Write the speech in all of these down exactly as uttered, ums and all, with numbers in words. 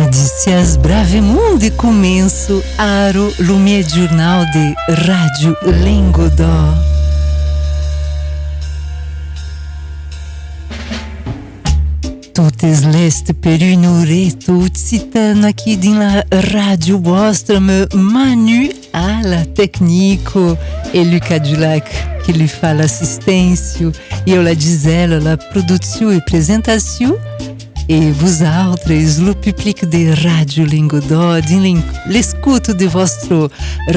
Disiatz bravemont de començo, ara lo miègjornau de Ràdio Lengadòc. Tot es lèst per una oreta occitana aquí dins la ràdio vòstra, amb Manu a la tecnica e Lucas Dulac que li fa l'assisténcia, ieu la Gisèla, la produccion e presentacion, e vosautres, lo public de Ràdio Lengadòc, dins l'en-, l'escota de vòstra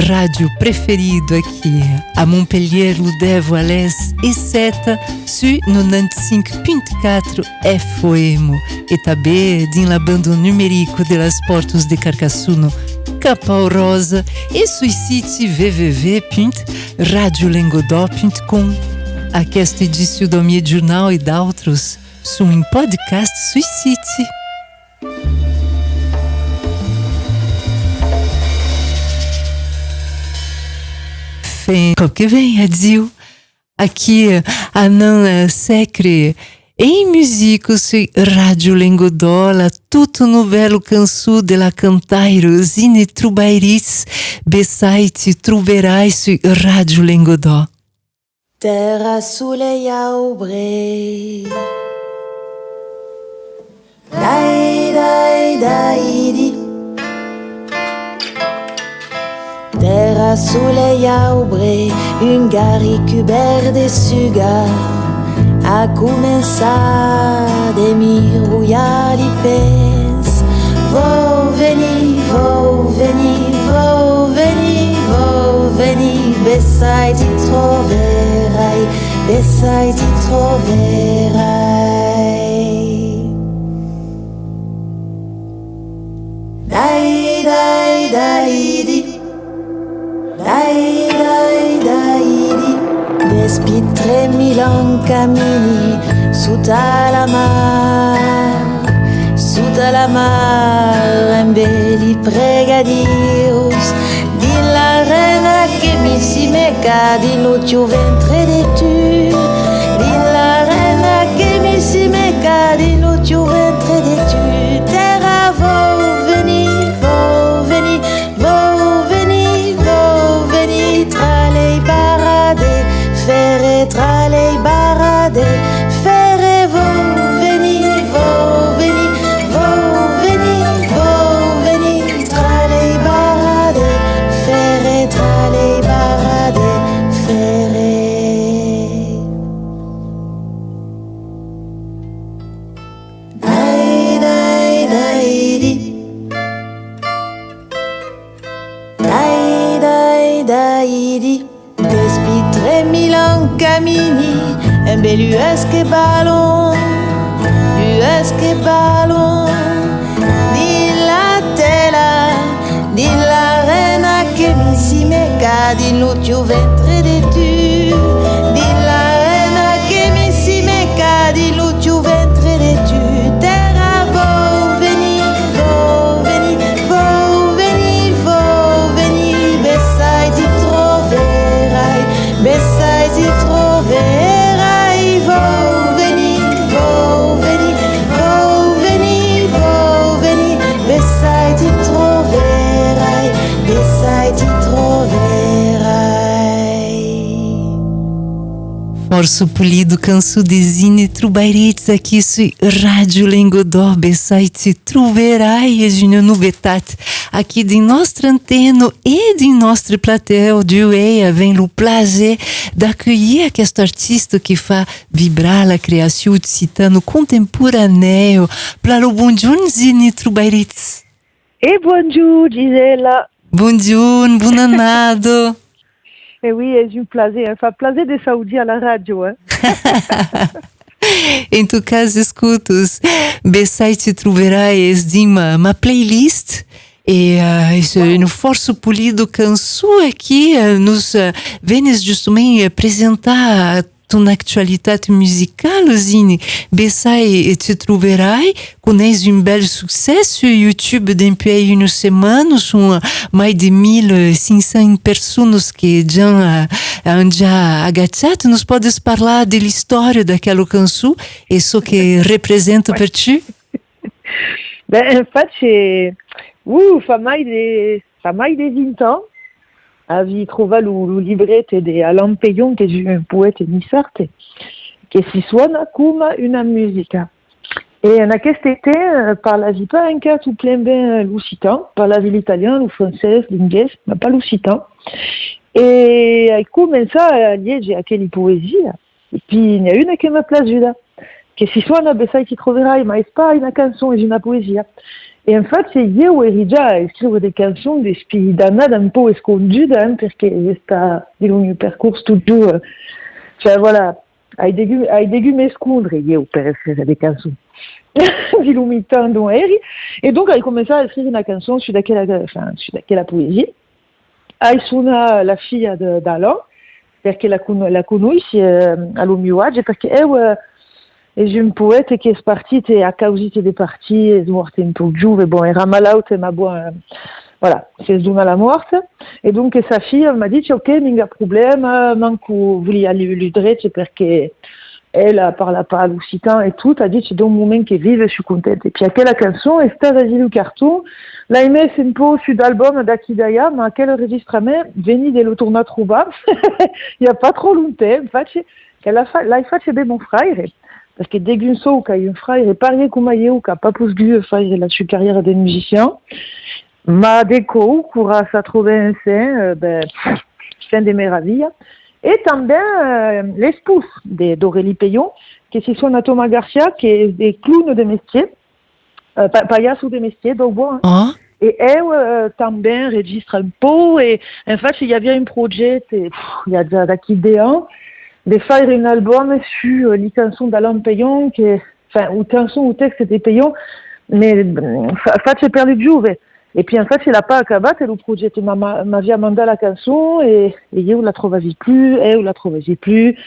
ràdio preferida aquí a Montpelhièr, lo dètz a las sèt sus nonanta cinc punt quatre F M e tanben dins la banda numerica de las pòrtas de Carcassona cap au Ròse e sul siti w w w punt radio lengadòc punt com. Aquesta edicion del Miègjornau e d'autras son en podcast sul siti. Fin còp que ven, adiu. Aquí, eh, anam, eh, sècre en musica sus Ràdio Lengadòc, la tota novèla cançon de la cantaira Zine Trobairits, Bessai ti troverai sus Ràdio Lengadòc. Tèrra, solelh, aubre. Dai, dai, dai, di. Tèrra, solelh, aubre, un garri cubèrt de suga, a començar de mirolhar li pens. Vau venir, vau venir, vau venir, vau venir, bessai ti troverai, bessai ti troverai. Dai, dai, dai, di. Dai, dai, dai, di. Despí tres mila ans camini sota la mar, sota la mar, embé li pregadius, dins l'arena que mi simeca dins lo tieu ventre de tu, dins l'arena que mi simeca dins lo tieu ventre de tu. Tèrra, vau venir, vau venir, vau venir, vau venir, tralei barade, fere, tralei barade, fere, vau venir, vau venir, vau venir, vau venir, tralei barade, fere, tralei barade, fere. Dai, dai, dai, di. Dai, dai, dai, di. Despí tres mila ans camini, embé l'uèlh que balon, l'uèlh que balon, dins la tèla, dins l'arena que mi simeca dins lo tieu ventre de tu, dins l'arena que mi simeca dins lo tieu ventre de tu. Tèrra, vau venir, vau venir, vau venir, vau venir, bessai ti troverai, bessai ti troverai, vau venir, vau venir, vau venir, vau venir, bessai ti troverai, bessai ti troverai. Fòrça polida cançon de Zine Trobairits aquí sus Ràdio Lengadòc, bessai ti troverai, es una novetat aquí dins nòstra antena e dins nòstre platèu. D'uèi avèm lo plaser d'aculhir aquesta artista que fa vibrar la creacion occitana contemporanèa. Plan lo bonjorn, Zine Trobairits. E bonjorn, Gisèla. Bonjorn, bona annada. E oui, es un plaser, hein. Fa plaser de s'audir a la ràdio, hein. En tot cas, escotas, bessai ti troverai, es dins ma, ma playlist. E, eh, es una fòrça polida cançon aquí, eh, nos, eh, venes justament, eh, presentar ton actualitat musicala, Zine. Bessai ti troverai, coneis un bèl succès sus YouTube dempuèi una setmana, son mai de mil cinc cents personas que ja, eh, an ja agachat. Nos pòdes parlar de l'istòria d'aquela cançon e çò que representa per tu? Ben, en fach, eh, uh, fa mai de, fa mai de vint ans, avi trovat lo, lo libret de Alan Peyon, qu'es un poèta niçard, que si sona coma una musica. E en aqueste temps, eh, parlavi pas encara tot plen ben l'occitan, parlavi l'italian, lo francés, l'inglés, mas pas l'occitan. E ai començat a liéger aqueli poesias. E pi n'i a una que m'a plasuda, que si sona Bessai ti troverai, ma es pas una cançon, es una poesia. E en fach, ieu èri ja a escriure de cançons despí d'annadas un pauc esconduda, hein, perque es estat dins lo mieu percors totjorn, eh, enfin, voilà, ai degut, ai degut m'escondre ieu per escriure de cançons dins lo mitan dont èri. E donc ai començat a escriure una cançon sus d'aquela, enfin, sus d'aquela poesia. Ai sonat la filha de, d'Alan, perque la, con-, la conoissi, eh, a lo mieu atge, perque eu, eh, es un poèta qu'es partit e a causit de partir, es mòrt un pauc jove, bon, èra malaut, ma bon, eh, voilà, s'es donat la mòrt. E donc sa filha m'a dit, ok, minga problèma, manco volia lu, lu dretz, perque ela parla pas l'occitan e tot, a dit, d'un moment que vive, soi contenta. E pi aquela cançon es estada dins lo carton, l'ai mes un pauc sus d'album d'aquí d'alà, ma aquel enregistrament, veni de lo tornar trobar, i a pas tròp longtemps, en fach, que l'a fa-, l'ai fach ben mon fraire, perque degun sou qu'ai un fraire, parier coma ieu, qu'a pas posgut faire la sua carriera de musician, ma de còups, quora s'atròbem ensems, eh, ben, fem de meravilhas. E tanben, eh, l'espós de, d'Aurélie Peyon, que si sona Thomas Garcia, que es de clown de mestier, eh, pa-, palhasso de mestier, donc bon, hein. Ah. E eu, eh, tanben registra un pauc, e en fach, i aviá un projècte, pff, i a ja d'aquí de ans, de faire un album sus, eh, li cançons d'Alan Peyon, que, enfin, o cançons o tèxtes de Peyon, mais, mm, fa-, fach per li joves. E pi, en fach, l'a pas acabat, lo projècte, ma, ma, m'aviá mandat la cançon, e, e ieu la trobavi plus, eu la trobavi plus,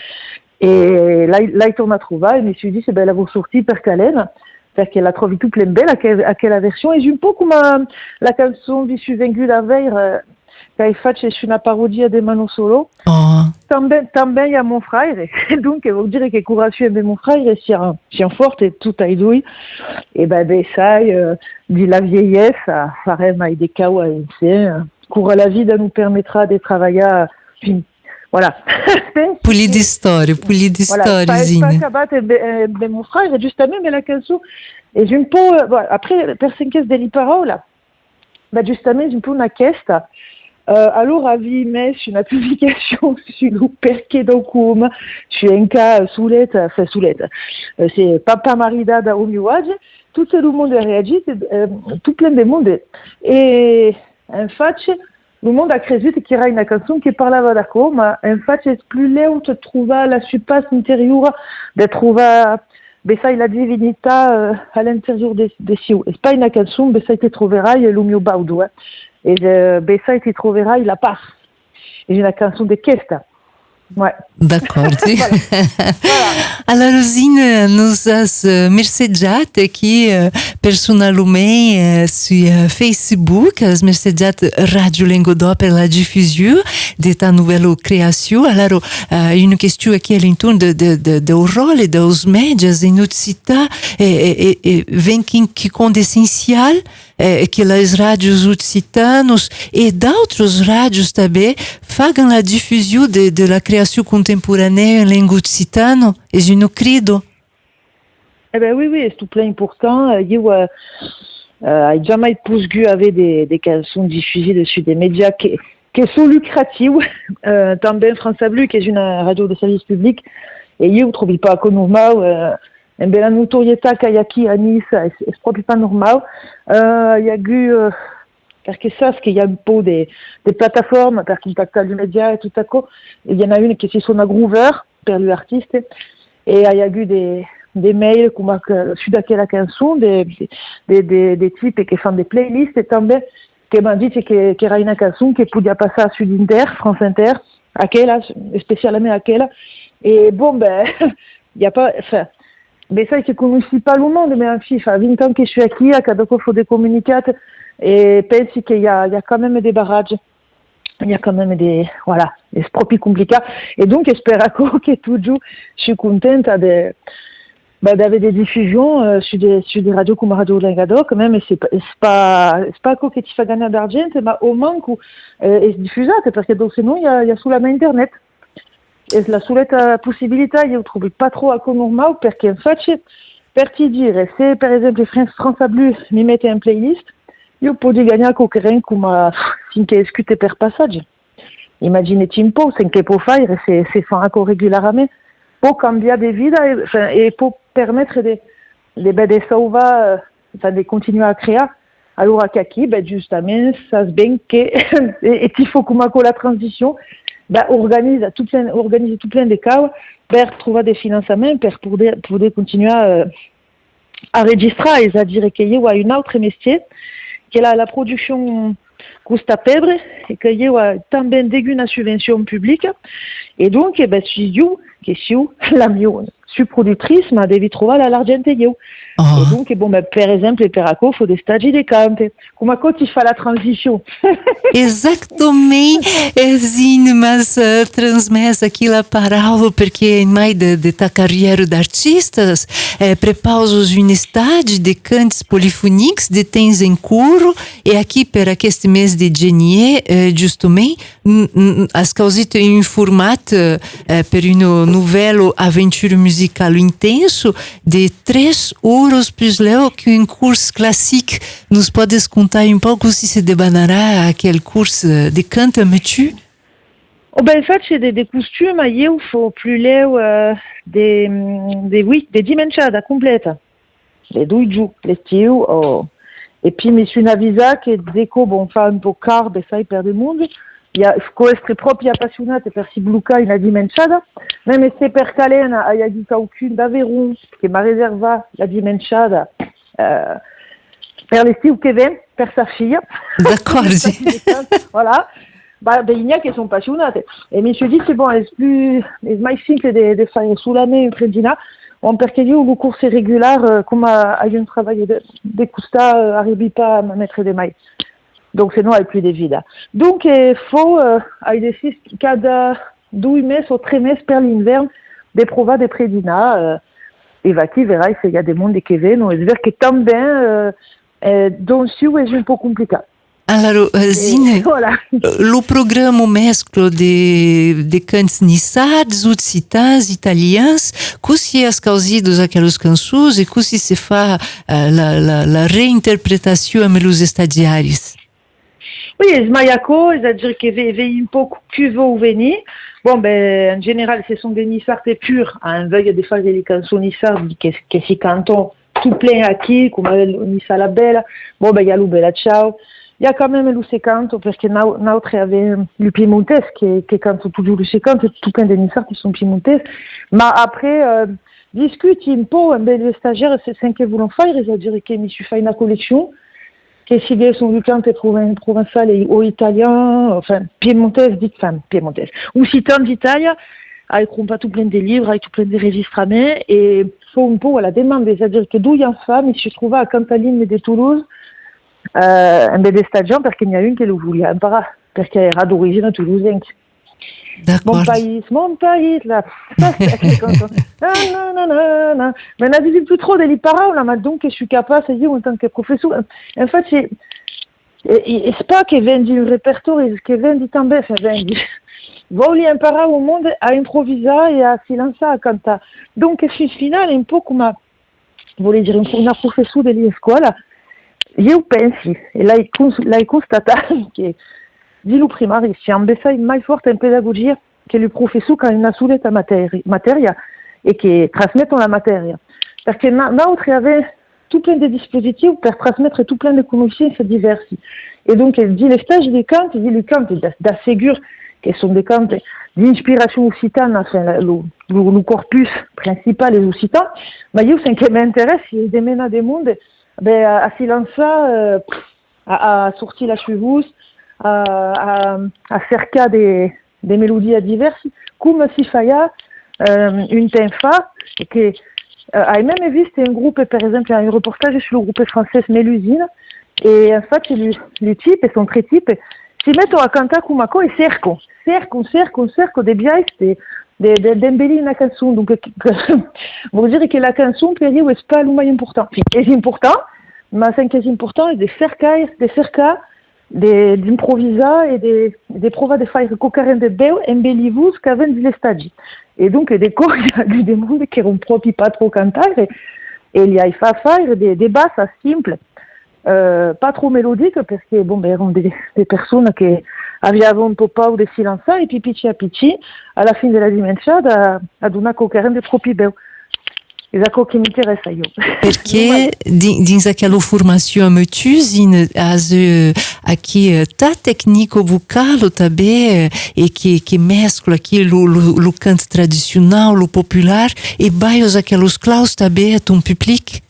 e l'ai, l'ai tornat trobar, e me soi dit, ben, la vau sortir per Calena, perque la tròbi tot plen bèla, aquel-, aquela version. Es un pauc coma la cançon V'i soi venguda veire, eh, qu'ai fach sus una parodia de Mano Solo. Oh. Tanben, tanben i a mon fraire. Donc, vòu dire que quora soi embe mon fraire, siam, siam fòrt e tot ai doi. E ben, bessai, eh, dins la vielhesa, farem mai de cauas ensems, eh. Quora la vida nos permetrà de trabalhar, fin, voilà. Polit d'istòria, polit d'istòria, Zina. Voilà, pas, pas acabat embe, embe mon fraire, justament, embe la cançon. Es un pauc, eh, voilà, après, per cen qu'es de li paraulas, ben, justament, es un pauc una quèsta. Eh, alora, avi mes una publicacion sus lo perqué dau coma, soi encara soleta, enfin, soleta, eh, se pas, pas maridada au mieu atge, tot lo monde a reagit, eh, tot plen de monde. E, en fach, lo monde a cresut qu'èra una cançon que parlava d'aquò, ma, en fach, es plus lèu de trobar la sua patz interiora, de trobar bessai la divinitat, eh, a l'interior de, de sieu. Es pas una cançon, bessai ti troverai lo mieu baudo, eh. Es, eh, bessai ti troverai la patz. Es una cançon de quèsta. Ouais. D'acòrdi. Voilà. Voilà. Alara, Zina, nos as, eh, mercejat aquí, eh, personalament, eh, sus, eh, Facebook, as mercejat Ràdio Lengadòc per la difusion de ta novèla creacion. Alara, eh, una question aquí a l'entorn de, de, de, dau ròtle daus mèdias en occitan, e, e, e, e ven quin-, quicòm d'essencial, eh, que las ràdios occitanas e d'autras ràdios tanben fagan la difusion de, de la creacion contemporanèa en lenga occitana? Es una crida? Eh ben, oui, oui, es tot plen important. Eh, ieu, eh, eh, ai jamai posgut aver de, de cançons difusidas sus de mèdias que, que son lucratius. Eh, tanben France Bleu, qu'es una ràdio de servici public, e ieu tròbi pas aquò normau, eh, embe la notorietat qu'a aquí a Niça, es, es pròpi pas normau. Eh, i a agut, eh, perque sas que i a un pauc de, de plataformas per contactar lu mèdias e tot aquò. E i en a una que si sona Groover, per lu artistas, e ai agut de, de mails coma que, sus d'aquela cançon, de, de, de, de tipes que fan de playlists, e tanben que m'an dit que, qu'èra una cançon que podiá passar sus Inter, France Inter, aquela, especialament aquela. E bon, ben, i a pas, enfin, bessai que conoissi pas lo monde, mas enfin, fa vint ans que soi aquí, a cada còp fau de comunicats, e pensi que i a, i a quand même de barratges. I a quand même de, voilà, es pròpi complicat. E donc, es per aquò que totjorn soi contenta de, ben, d'aver de difusion, eh, sus de, sus de ràdios coma Ràdio Lengadòc, mème, es pas, es pas, es pas aquò que ti fa ganhar d'argent, ma au manco, eh, es difusat, perque, donc, senon, i a, i a solament Internet. Es la soleta possibilitat, ieu trobi pas tròp aquò normau, perque, en fach, per ti dire, se, per exemple, France, France Bleu mi mete en playlist, ieu pòdi ganhar quauquaren coma, pff, cinc escutes per passatge. Imagine-ti un pauc, cen que pòt faire, se, se fan aquò regularament, pòt cambiar de vida e, enfin, e pòt permetre de, de, ben, de sauvar, eh, enfin, de continuar a crear. Alora qu'aquí, ben, justament, sas ben que, e, e ti fau coma aquò la transicion, ben, organiza tot plen, organiza tot plen de causas per trobar de finançament, per poder, poder continuar, eh, a registrar, es a dire que ieu ai un autre mestier, que la, la produccion costa pebre, e que ieu ai tanben degun una subvencion publica, e donc, e ben, sui ieu que siu la mieu, sui productritz, ma devi trobar la, l'argent ieu. Oh. E donc, bon, ben, per exemple, per aquò, fau d'estagi de cante. Coma aquò ti fa la transicion. Exactament, Zine, m'as, eh, transmés aquí la paraula, perque en mai de, de ta carrièra d'artistas, eh, prepausas un estagi de cants polifonics de temps en cort, e aquí per aqueste mes de genièr, eh, justament, n-, n-, as causit un format, eh, eh, per una novèla aventura musicala intensa de tres oras puslèu qu'un cors classic. Nos pòdes contar un pauc cossí se debanarà aquel cors, eh, de cant amb tu? O ben, fach de, de costuma, ieu fau puslèu, eh, de, de, oui, de dimenchada completa. De doi jorns, l'estiu, o, e pi mi sun avisat que de còps, bon, fa un pauc car, bessai, per de monde, i a, fau èstre pròpi apassionat per si blocar una dimenchada, mème se per calena ai agut quauqu'un d'Avairon que m'a reservat la dimenchada, eh, per l'estiu que ven, per sa filha. D'acòrdi. Voilà. Bah, ben, i a que son passionats. E me soi dit, bon, es plus, es mai simple de, de faire solament un predinar, bon, perque ieu lo cors regular, eh, coma ai un trabalh de, de costat, eh, arribi pas a metre de mai. Donc, senon, ai plus de vida. Donc, eh, fau, eh, ai decidit cada doi mes o tres mes per l'invèrn de provar de predinar, eh, e vaquí, verai se i a de monde que ven, o es ver que tanben, eh, eh, donc, siu es un pauc complicat. Alara, eh, Zine, voilà. Eh, lo programa mescla de, de cants niçards, occitans, italians. Cossí as causidas aquelas cançons e cossí se fa, eh, la, la, la reinterpretacion amb los estagiaris? Oui, es mai aquò, es a dire que ve-, vei un pauc qui vòu venir. Bon, ben, en general, se son de niçards e pur, a enveja de faire li cançons niçards, que, que si canton tot plen aquí, coma lo Niça la Bèla, bon, ben, i a lo Bèla Ciao, i a quand même lo Se canto, perque nau-, nautre avèm lo piemontés, que, que canto totjorn lo Se canto, tot plen de niçards que son piemontés, ma après, eh, discuti un pauc amb los estagiaires, se, cen que vòlon faire, es a dire que mi soi fach una colleccion, que siguèsson lo cante proven-, provençal e, o italian, enfin, piemontés, dit, enfin, piemontés, occitan d'Itàlia, ai crompat tot plen de libres, ai tot plen de registraments, e fau un pauc a la demanda, es a dire que doi ans fa, mi soi trovat a cantar l'imne de Toulouse, eh, en ben d'estagiant, perque n'i a un que lo voliá emparar, perque èra d'origina tolosenc. Mon país, mon país, la... Ah, non, non, non, non. Me n'avisi plus tròp de li paraulas, ma donc soi capaç, ieu, en tant que professor, en, en fach, es, es, es pas que vendi un repertòri, es que vendi tanben, enfin, vendi. Vòli emparar au monde a improvisar e a si lançar a cantar. Donc, fin final, un pauc coma vòli dire, un, una professor de l'escòla, ieu pensi, e l'ai cons-, l'ai constatat, que dins lo primari siam bessai mai fòrt en pedagogia que lo professor qu'a una soleta matèri-, matèria e que transmeton la matèria. Perque na-, nautre avèm tot plen de dispositius per transmetre tot plen de conoissenças divèrsi. E donc, dins l'estagi de cant, dins lo cant, d'a-, d'assegur que son de cant d'inspiracion occitana, enfin, la, lo, lo, lo corpus principal es occitan, ma ieu, cen que m'interèssa, es de menar de monde, ben, a, a si lançar, eh, a, a sortir la sua votz, a, a, a cercar de, de melodias divèrsi, coma si faiá, eh, un temps fa, e que, eh, ai mème vist un grope, per exemple, un reportatge sus lo grope francés Mélusine, e en fach, lo, lo tipe, son tres tipes, si meton a cantar coma aquò e cercon, cercon, cercon, cercon de biais de, de, de, d'embelir una cançon. Donc, que, que, vòu dire que la cançon, per ieu, es pas lo mai important. Enfin, es important, mas cen qu'es important es de cercar, de cercar, de, d'improvisar e de, de provar de faire quauquarren de bèu embe li vos qu'avèm dins l'estadi. E donc, de còps, i a agut de monde qu'èran pròpi pas tròp cantaires, e, e li ai fach faire de, de bassas simples, euh, pas tròp melodic, perque, bon, ben, èran de, de personas que avián un pauc paur de si lançar, e pi, pichit a pichit, a la fin de la dimenjada, a, a donat quauquarren de pròpi bèu. Es aquò que m'interèssa, ieu. Perque dins, dins aquela formacion amb tu, Zine, as, euh, aquí, euh, ta tecnica vocala tanben, euh, e que, que mescla aquí lo, lo, lo cant tradicionau, lo popular, e balhas aquelas claus tanben a ton public?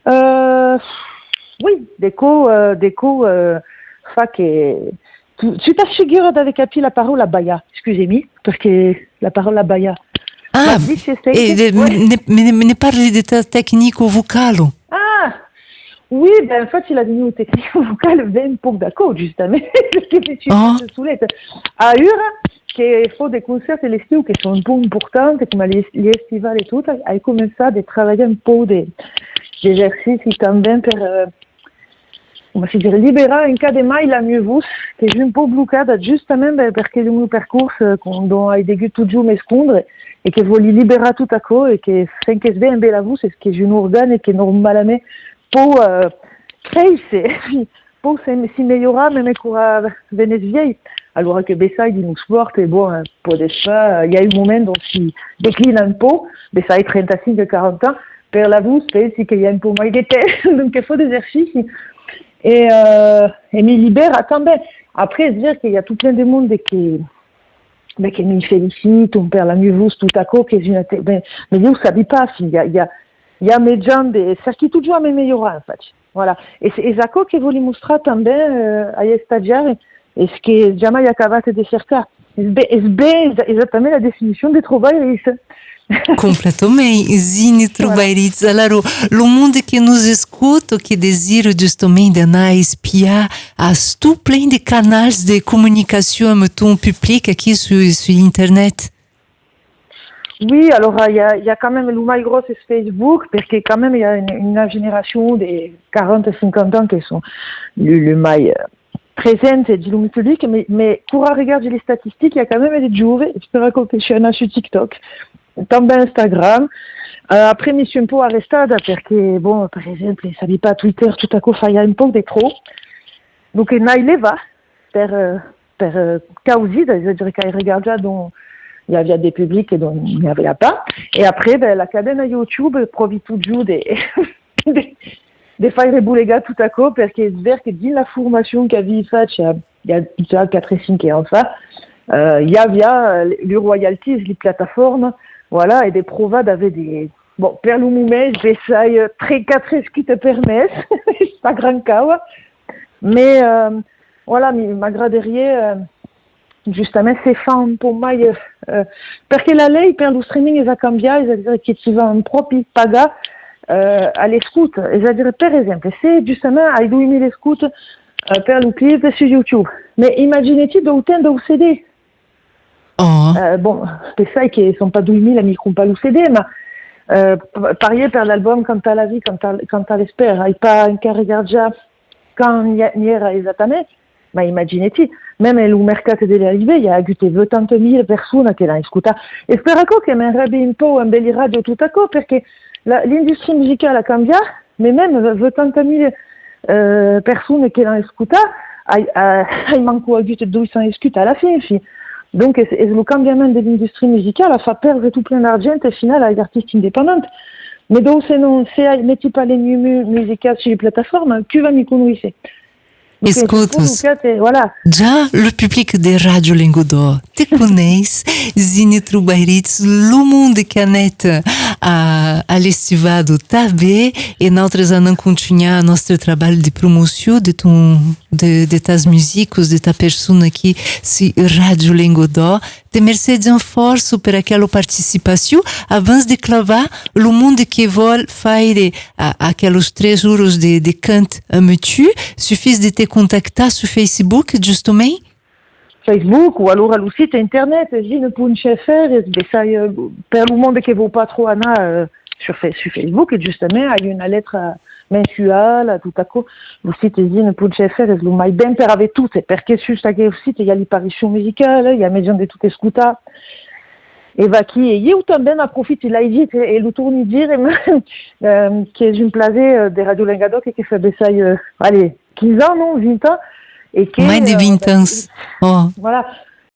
Euh, oui, de còps, euh, de còps, euh, fa que... Tu, tu t'asseguras d'aver capit la paraula balhar, excusez-me, perque la paraula balhar... Ah, m'as dit, e de, ouais. Ne, ne, ne parli de ta tecnica vocala. Ah, oui, ben, en fait, la mia tecnica vocala ven un pauc d'aquò, justament, perque se tu... Ah. Soleta. Aüra, que fau de concèrts l'estiu que son un pauc importants, coma les, les estivals e tot, ai, ai començat de trabalhar un pauc de, d'exercici tanben per, euh, coma se dire, liberar encara de mai la mia votz, qu'es un pauc blocada justament, ben, perque lo meu percors, euh, con, dont ai degut totjorn m'escondre, e que vòli liberar tot aquò, e que cen qu'es ben embe la votz, es qu'es un organe que normalament pòu, euh, créisser, pòu se, si melhorar, meme quora venes vielh. Alora que bessai dins lo espòrt, e bon, euh, pòdes pas, euh, i a un moment dont si declina un pauc, bessai trenta-cinc, quaranta ans, per la votz, pensi que i a un pauc mai de temps, donc que fau d'exercici. E, euh, e mi libera tanben. Après, es ver que i a tot plen de monde que, ben, que mi feliciton per la mia votz, tot aquò, qu'es una te-, ben, me diu, sabi pas, si i a, i a, i a mejan de, cerqui totjorn a me melhorar, en fait. Voilà. E es, es aquò que vòli mostrar tanben, euh, ai estagiari, es que jamai acabat de cercar. Es ben, es ben exa-, exactament la definicion de trobairís. Completament. Zine Trobairits. Alara, lo monde que nos escota, que desira justament d'anar espiar, as tot plen de canals de comunicacion amb ton public aquí sus, sus internet? Oui, alors, il y a, il y a quand même, lo mai gròs es Facebook, perque quand même, il y a une, una generacion de quaranta, cinquanta ans que son lo, lo mai, euh, presents dins lo meu public, mais, mais quora regardi les statistiques, il y a quand même des joves, es per aquò que soi anat sus TikTok, tanben Instagram. Euh, après, mi soi un pauc arrestada, perque, bon, per exemple, sabi pas, Twitter, tot aquò, fa un pauc de tròp. Donc, n'ai levat per, euh, per, euh, causida, es a dire qu'ai regardat dont i aviá de public e dont n'i aviá pas. E après, ben, la cadena YouTube, pròvi totjorn de, de, de faire bolegar tot aquò, perque es ver que dins la formacion qu'aví fach, euh, i a ja quatre cinc ans fa, euh, i aviá, euh, li royalties, li plataformas, voilà, e de provar d'aver de, bon, per lo moment, bessai, euh, tres, quatre escutas per mes, es pas grand causa, mais, euh, voilà, mi, m'agradariá, euh, justament se fa un pauc mai, euh, perque la lei per lo streaming es a cambiar, es a dire que ti vas un pròpi pagar, euh, a l'escota. Es a dire, per exemple, se justament ai doi mila escotas, euh, per lo clip sus YouTube, mais imagine-ti dau temps dau C D. Oh. Euh, bon, bessai que son pas doi mila, mi compra lo C D, mas, euh, p-, parier per l'album Cantar la via, cantar, cantar l'espèr, ai pas encara regardat quand n'i a-, n'i èra exactament, mas imagine-ti, meme lo mercat de l'A I B, i a agut vuitanta mila personas que l'an escotat. Es per aquò que m'enrabi un pauc embe li ràdios tot aquò, perque la, l'industria musicala a cambiat, mais meme vuitanta mila, euh, personas que l'an escotat, ai, ai, ai manco agut doi cents escutas a la fin, fi. Donc, es, es lo cambiament de l'industria musicala, fa pèrdre tot plen d'argent, al final, als artistas independents. Mais donc, se non, se ai, meti pas li mias mu-, musicas sus li plataformas, qui va mi conoisser? Escotas, voilà. Ja lo public de Ràdio Lengadòc te coneis, Zine Trobairits, lo monde qu'anèt a, a l'estivada tanben, e nautres anam contunhar nòstre trabalh de promocion de ton, de, de tas musicas, de ta persona aquí sus Ràdio Lengadòc. Te mercediam fòrça per aquela participacion. Abans de clavar, lo monde que vòl faire a, aquelas tres oras de, de cant amb tu, sufís de te contactar sus Facebook, justament? Facebook, o alora lo site internet, zine punt F R, es bessai, eh, per lo monde que vòu pas tròp anar, eh, sur Fe-, sur Facebook, e justament, ai una letra mensuala, tot aquò. Lo site zine punt F R es lo mai ben per aver tot, e perque sus aquel site i a li paricions musicala, i a mejan de tot escotar. E vaquí, e ieu tanben aprofiti, l'ai dit e, e lo torni dire, eh, qu'es un plaser, eh, de Ràdio Lengadòc e que fa bessai, eh, allez, quinze ans, non? Vint ans, e que, Mai de eh, vint ans. Oh. Voilà,